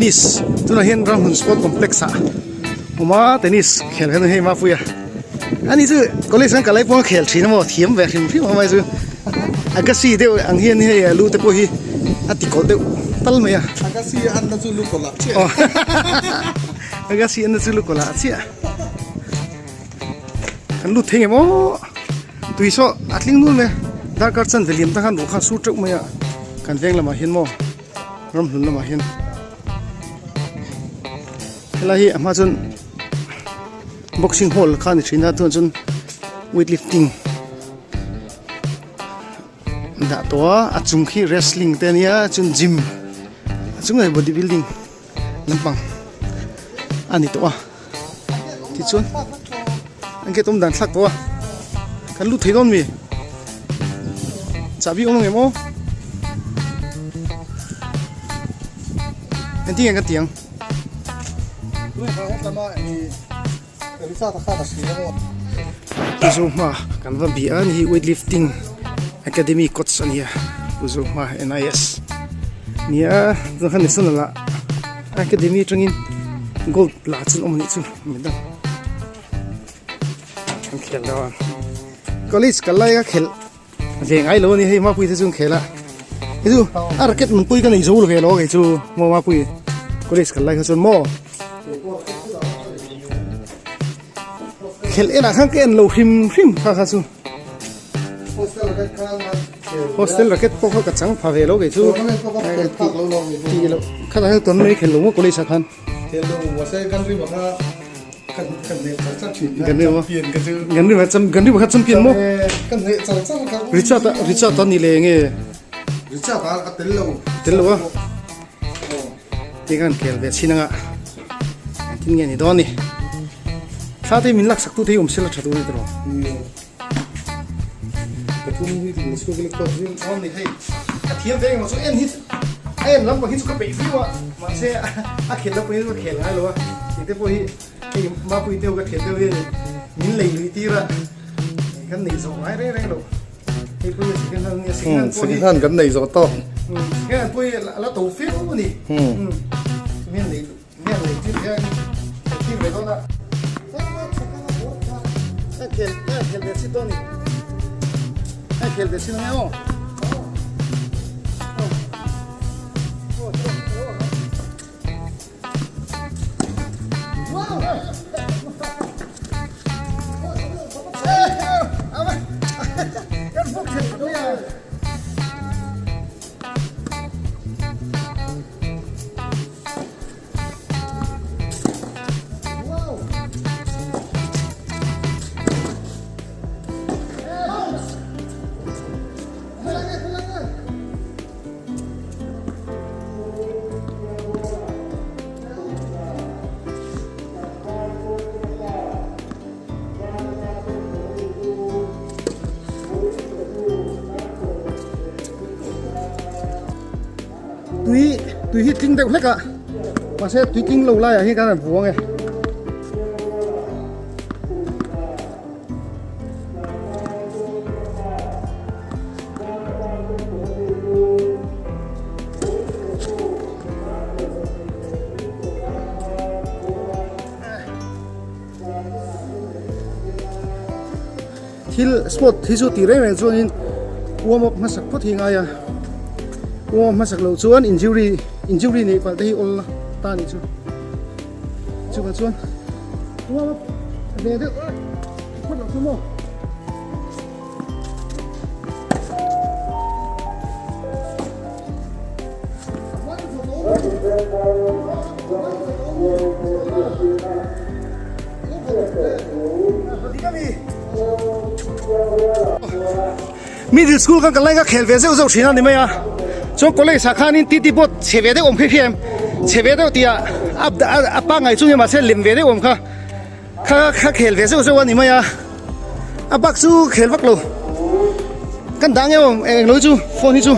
Tennis tunah hian Ramhlun Sport Complex ah awm a tennis khel kha hei Mapuia ani chu college kan kalai pawh a khel thin amaw thiam ve hrim hrim ang mai chu Agassi deuh ang hian hei a lu te pawh hi a ti kawlh deuh tal mai a. Agassi anna chu lu kawlh ah chiah. Agassi anna chu lu kawlh ah chiah. Kan lut thei ngem aw tui saw a tling nul mai a darkar chanve liam te khan ruh kha a sur teuh mai a kan veng lamah hian maw ramhlun lamah hian helai hi a hma chuan boxing hall kha a ni thin a tunah chuan weight lifting dah tawh a a chung khi wrestling te a nia chuan gym a chungah hian body building lampang a ni tawh a tichuan an gate awm dan thlak tawh a kan lut thei dawn mi chahbi awm ang em aw engtin nge kan tih ang. Zohma kan va bih a ni hi weight lifting academy coach a nia Pu Zohma N_I_S nia chuan khan national ah academy atangin gold la chu an awm a nih chu midang an khel deuh a college kal lai a khelh ve ngai lo a ni hei mapui te chu an khel a hei chu a racket nunpui ka nei zo lo ve lo kei chu maw mapui college kal lai kha chuan maw. Khelh enah khan ka en lo hrim hrim kha kha chu hostel racket pawh kha ka chang pha ve lo kei chu tih loh khatah hian tawn mai khelh lo maw college ah khan Ganri kha champion maw Richard Richard a ni leh nge tel lo a. Ti khan khel ve chin anga engtin nge ni dawn ni thla te min laksak tu te hi awm sela tha tur a ni tawh ni hei ka thiam ve engemaw chu en hi a en lam pang hi chu ka peih viau a mahse a khel lam pang hi chu ka khel ngai lo a tih te pawh hi hei mapui te ho ka khel deuh hian min lei lui tir a kan nei zawh ngai reng reng lo. Second hand kan nei zawh tawh. Tui tui hi tling deuh hlek a mahse tui tling lo laiah hian kan han vuang e. Thil sport hi chu tih reng reng chuanin warm up hmasak phawt hi ngai a warm up hmasak loh chuan injury injury neih palh te hi awl ta a nih chu chuvang chuan warm up ve deuh phawt loh chu maw. Middle school kan kal lai ka khel ve zeuh zeuh thin a ni mai a chuan college ah khanin titi board chhe ve deuh awm khi khi em chhe ve deuh tih ah a pangngai chu ni mahse lem ve deuh awm kha kha kha khel ve zeuh zeuh a ni mai a a bak chu khel vak lo kan dah ngeuh eng lo chu phone hi chu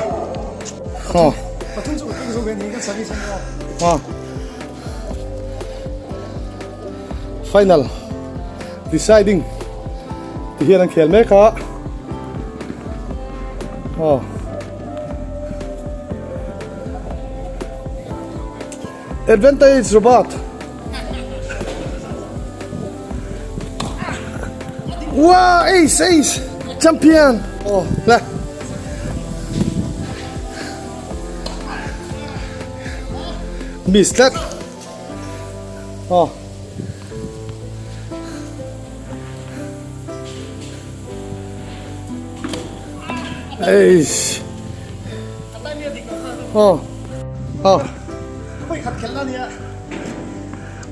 aw final deciding ti hian an khel mek a aw. Advantage Robert. Wow, ace, ace, champion. Oh, le. Miss tlat. Oh. Eish. Oh. Oh. Voi khat khelna nia.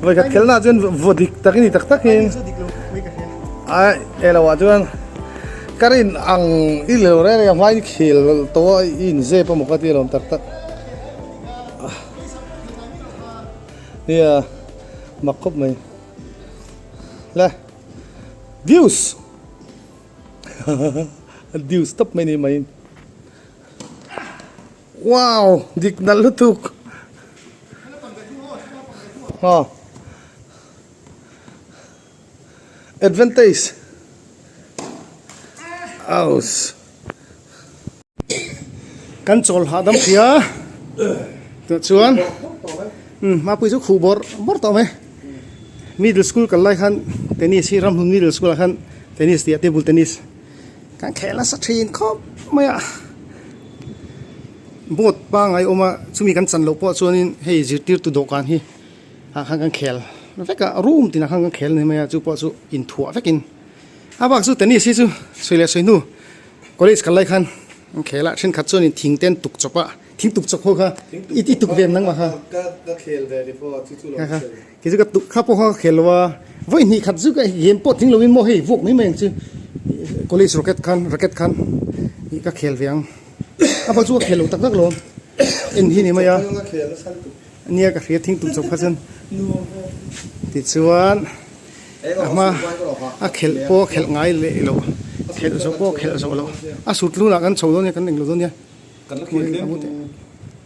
Voi khat khelna chuan vo dik tak ini tak tak in. Ai elo ah chuan ka rin ang i lo reng reng a hmain khel to a i in zep a maw ka ti alawm tak tak. Nia mak khawp mai. Le views views tawp mai ni mai in. Wow dik nalh lutuk aw advantage aus. Kan chawl hahdam thei a tah chuan mapui chu khuh bawrh bawrh tawh mai middle school kal lai khan tennis hi ramhlun middle school ah khan tennis tih a table tennis kan khel nasa thin khawp mai a board pangngai awm a chumi kan chan loh pawh chuanin hei zirtirtu dawhkan hi ah khan kan khel vek a room tinah khan kan khel a ni mai a chu pawh chu inthuah vekin a bak chu tennis hi chu sawi leh sawi hnu. College kal lai khan an khel a, thenkhat chuan in thing te an tuk chawp a, thing tuk chawp ho kha i i tuk ve em nangmah kha? Ka ka khel ve ni pawh chu chu lo khel. Kei chu ka tuk kha pawh kha ka khel lo a, vawi hnih khat chu ka game pawh tling lo in maw hei vuak mai mai ang chu college rocket khan racket khan i ka khel ve ang, a bak chu ka khel lo tak tak lo en hi ni mai a, nia ka hria thing tuk chawp kha chuan tichuan. A hma a khelh pawh a khelh ngai leh loh khelh zawh pawh a khelh zawh loh a sut lunah kan chho dawn nia kan englo dawn nia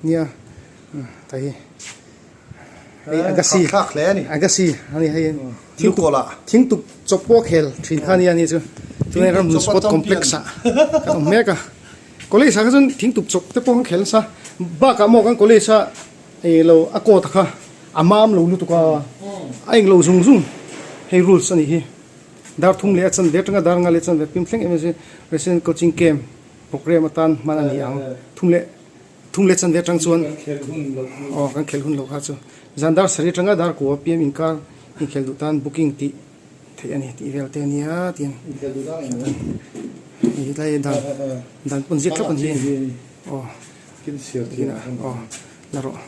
nia ta hi hei Agassi Agassi a ni hei thing tuk chawp pawh a khel thin kha nia ni chu tunah hian ramhlun sport complex ah kan awm mek a college ah kha chuan thing tuk chawp te pawh an khel nasa bakah maw kan college a Eng lo a coat kha a mam lo lutuk a, a eng lo zung zung hei rules a nih hi. Dar thum leh a chanve atanga dar nga leh chanve pim thleng em em resident coaching camp program atan hman a ni ang. Thum leh thum leh chanve atang chuan aw kan khelh hun loh kha chu zan dar sarih atanga dar kua pm inkar inkhelh duh tan booking tih theih a ni tih vel te a nia tiin hei tlai dan dan pawn ziak thlap a ni aw. Aw la rawh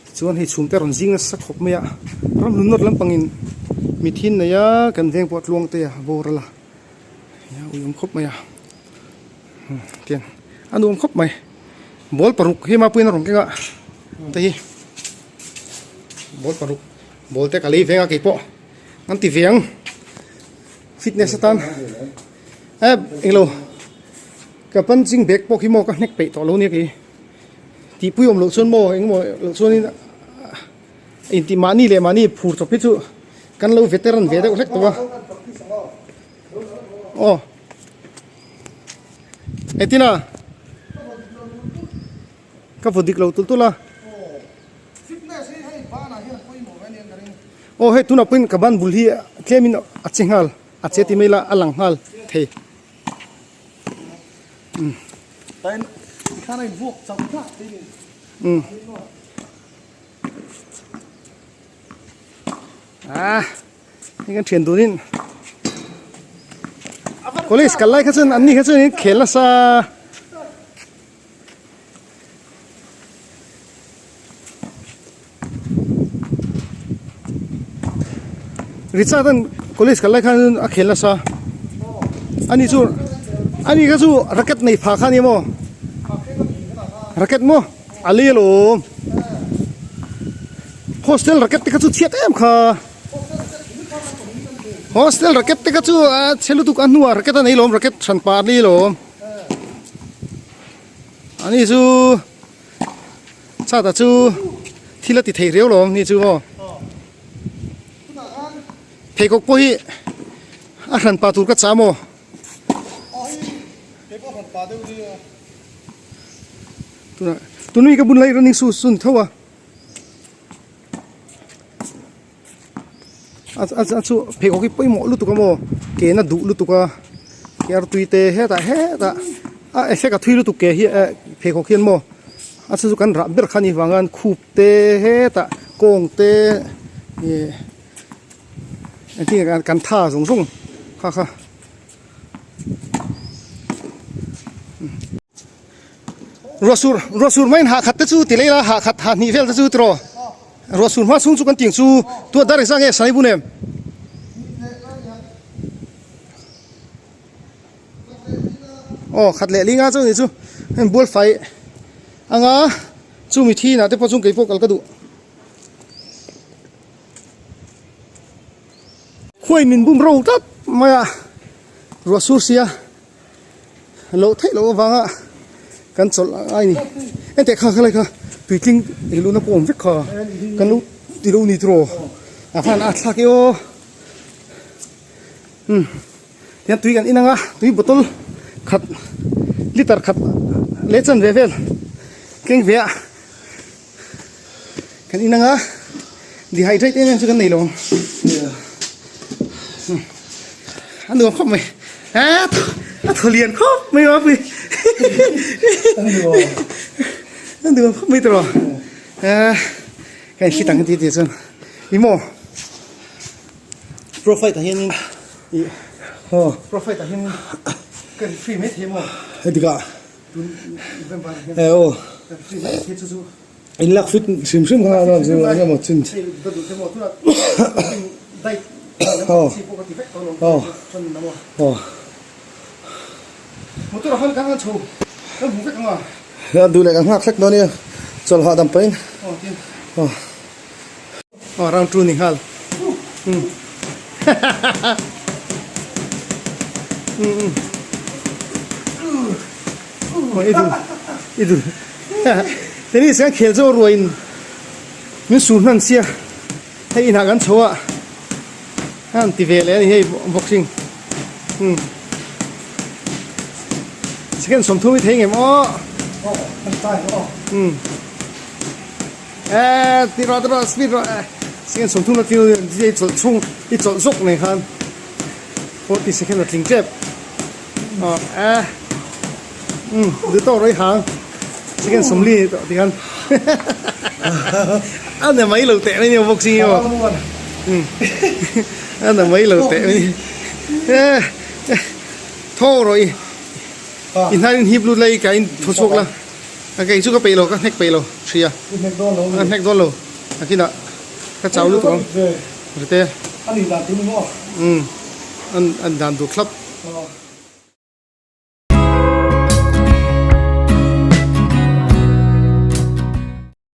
tichuan hei chhungte rawn zing nasa khawp mai a ram hlun nawt lampangin mithin nei a kan veng pawh tluang te a boral a nia ui awm khawp mai a tiang a nuam khawp mai ball paruk hi mapuiin a rawn keng a te hi ball paruk ball te ka lei veng a keipawh an ti ve ang fitness atan eh englo. Ka punching bag pawh khi maw ka hnek peih tawh lo nia kei. Tihpui awm loh chuan maw engemaw loh chuanin intih mahni leh mahni phur chawp hi chu kan lo veteran ve deuh hlek tawh a. Aw. Engtin a? Ka vaw dik lo tulh tulh a. Aw hei tunah pawhin ka ban bul hi tlemin a che nghal a che ti mai la a lang nghal thei. Ah hei kan thian dunin college kal lai kha chuan an ni kha chuan in khel nasa. Richard an college kal lai khan a khel nasa ani chu ani kha chu racket nei pha kha a ni maw racket maw a lei alawm hostel racket te kha chu chhiat em kha hostel racket te kha chu a chhe lutuk a hnuah racket a nei lawm racket hran par a ni lawm. Ani chu chata chu thil a ti thei riau lo ni chu maw pheikhawk pawh hi a hran pah tur ka chah maw tunah tunui ka bun lai running shoes chu ni tho a. A chu pheikhawk hi pawimawh lutuk a maw ke na duh lutuk a ke artui te hetah hetah a effect a thui lutuk ke hi eh pheikhawk hian maw a chu chu kan rah ber kha a nih vang a khup te hetah kawng te ih engtin nge kan tha zawng zawng kha kha. Ruah sur ruah sur hmain hah khat te chu ti lei la hah khat hah hnih vel te chu tiraw ruah sur hma chhung chu kan tih ang chu tuah dar engzah nge sanai bun em? Aw khat leh linga chu ni chu heng bual fai anga chumi thi inah te pawh chung keipawh kal ka duh. Khuai min bum ro tlat mai a ruah sur sia loh theih loh avanga kan chawlh a ngai a ni enteh kha khalai kha tuitling eiluhna pawh a awm vek kha kan lo ti lo ni tiraw a khan a thlak e aw umm tihian tui kan in ang a tui bottle khat liter khat leh chanve vel keng ve a. Kan in anga dehydrate em em chu kan nei lo ang. A nuam khawp mai. A a thaw lian khawp mai a pui. A nuam khawp mai tawh. A ka in hlit ang ti ti chuan. I maw profile tah hianin i profile tah hianin ka free mai thei maw. Hetikah E aw. In lak fit hrim hrim kha a chu eng emaw chin. Aw. Aw. Aw. A duh leh kan nghak hlek dawn nia chawlh hahdam pahin. Aw. Aw round 2 ni nghal. Um. Um. Um. I dul. I dul. Tennis kan khel chu ruain min sur hnan sia. Hei inah kan chho a. Han ti ve leh a ni hei boxing. Um. Second 30 hi thei ngem aw. Aw, kan time aw. Um. Eee ti rawh ti rawh speed rawh eh second 30 na tling i chawlh chhung i chawlh zawk nei khan 40 second a tling tep aw eh um duh tawk rawh i hang second 40 tawh ti khan a na mai lo teh mai ni boxing hi aw um a na mai lo teh mai ni eh thaw rawh i i hnar in hip lut la i ka in thaw chhuak la. A kei chu ka peih lo, ka hnek peih lo hria. I hnek dawn lo. Ka hnek dawn lo. A kinah ka chau lutuk ang. Rite. A nih dan tur ni maw? Umm, an an dan dur thlap.